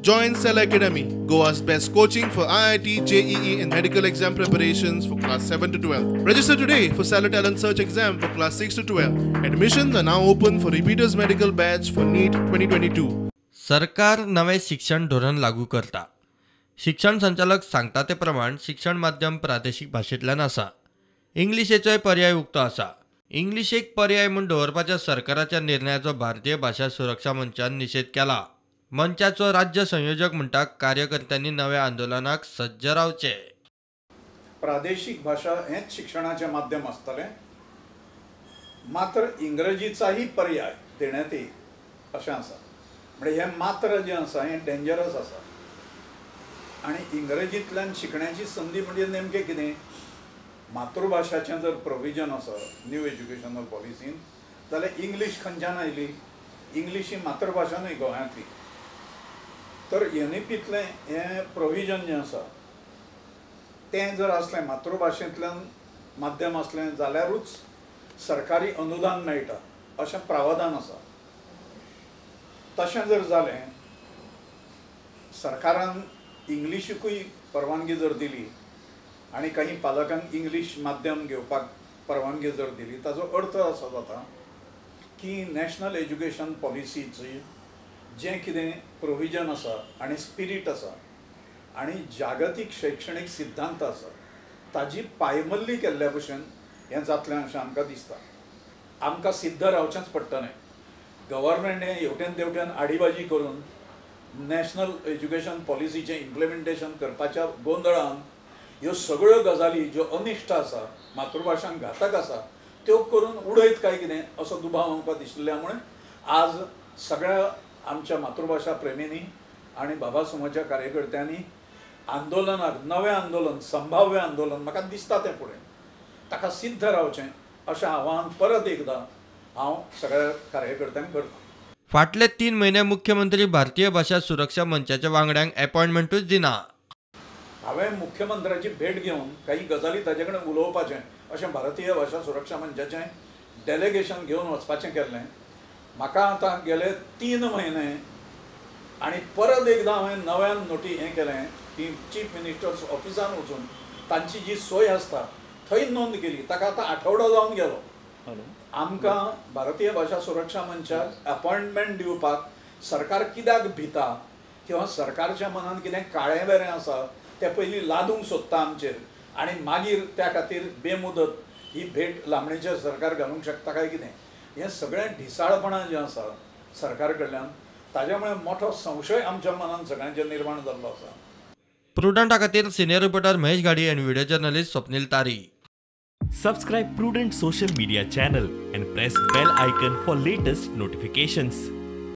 Join Cell Academy, Goa's best coaching for IIT, JEE and medical exam preparations for class 7 to 12. Register today for Cellar Talent Search exam for class 6 to 12. Admissions are now open for repeaters medical batch for NEET 2022. सरकार नवे शिक्षण धोरण लागू करता. शिक्षण संचालक सांगता ते प्रमाण शिक्षण माध्यम प्रादेशिक भाशेंतल्यान आसा. इंग्लिशेचोय पर्याय उक्तो आसा. इंग्लिशेक पर्याय म्हूण दवरपाच्या सरकाराच्या निर्णयाचो भारतीय भाशा सुरक्षा मंचान निशेध केला. मंचाचो राज्य संयोजक म्हणटा कार्यकर्त्यांनी नव्या आंदोलनाक सज्ज रावचे. प्रादेशिक भाशा हेंच शिक्षणाचें माध्यम आसतलें, मात्र इंग्रजीचाही पर्याय देण्यात येईल अशें आसा. म्हणजे हें मात्र जें आसा हें डेंजरस आसा. आनी इंग्रजींतल्यान शिकण्याची संदी म्हणजे नेमकें कितें, मातृभाशाचें जर प्रोविजन आसा न्यू एज्युकेशनल पॉलिसीन जाल्यार इंग्लीश खंयच्यान आयली? इंग्लीश ही मातृभाशा न्हय गोंयांतली. तर एनईपींतलें हें प्रोविजन जें आसा तें जर आसलें, मातृभाशेंतल्यान माध्यम आसलें जाल्यारूच सरकारी अनुदान मेळटा अशें प्रावधान आसा. तशें जर जालें, सरकारान इंग्लिशीकूय परवानगी जर दिली आनी काही पालकांक इंग्लीश माध्यम घेवपाक परवानगी जर दिली, ताजो अर्थ असो जाता की नॅशनल एज्युकेशन पॉलिसीची जें कितें प्रोविजन आसा आनी स्पिरीट आसा आनी जागतीक शैक्षणीक सिद्धांत आसा ताजी पायमल्ली केल्ल्या भशेन हें जातलें अशें आमकां दिसता. आमकां सिद्ध रावचेंच पडटलें. गव्हर्मेंट हें हेवटेन तेवटेन आडीबाजी करून नॅशनल एज्युकेशन पॉलिसीचें इम्प्लिमेंटेशन करपाच्या गोंदळान ह्यो सगळ्यो गजाली ज्यो अनिश्ट आसा, मातृभाशांक घातक आसा, त्यो करून उडयत काय कितें असो दुबाव आमकां दिशिल्ल्या मुळे आज सगळ्या आमच्या मातृभाशा प्रेमींनी आनी बाबा समाजाच्या कार्यकर्त्यांनी आंदोलनाक, नवें आंदोलन, संभाव्य आंदोलन म्हाका दिसता तें फुडें ताका सिद्ध रावचें अशें आव्हान परत एकदां हांव सगळ्या कार्यकर्त्यांक करतां. फाटले 3 म्हयने मुख्यमंत्री भारतीय भाशा सुरक्षा मंचाच्या वांगड्यांक अपॉयंटमेंटूच दिना. हांवें मुख्यमंत्र्याची भेट घेवन काही गजाली ताजे कडेन उलोवपाचें अशें भारतीय भाशा सुरक्षा मंचाचें डेलिगेशन घेवन वचपाचें केल्लें. म्हाका आतां गेले 3 म्हयने आनी परत एकदां हांवें नव्यान नोटी हें केलें की चीफ मिनिस्टर्स ऑफिसान वचून तांची जी सोय आसता थंय नोंद केली. ताका आतां आठवडो जावन गेलो. आमकां भारतीय भाशा सुरक्षा मंचाक अपॉयंटमेंट दिवपाक सरकार कित्याक भिता किंवा सरकारच्या मनान कितें काळें बेरें आसा तें पयलीं लादूंक सोदता आमचेर आनी मागीर त्या खातीर बेमुदत ही भेट लांबणेचेर सरकार घालूंक शकता काय कितें, हें सगळें ढिसाळपणां जें आसा सरकार कडल्यान ताज्या मुळे मोठो संशय आमच्या मनान सगळ्यांचेर निर्माण जाल्लो आसा. प्रुडंटा खातीर सिनियर रिपोर्टर महेश घाडी आनी video journalist Swapnil Tari. Subscribe Prudent social media channel and press bell icon for latest notifications.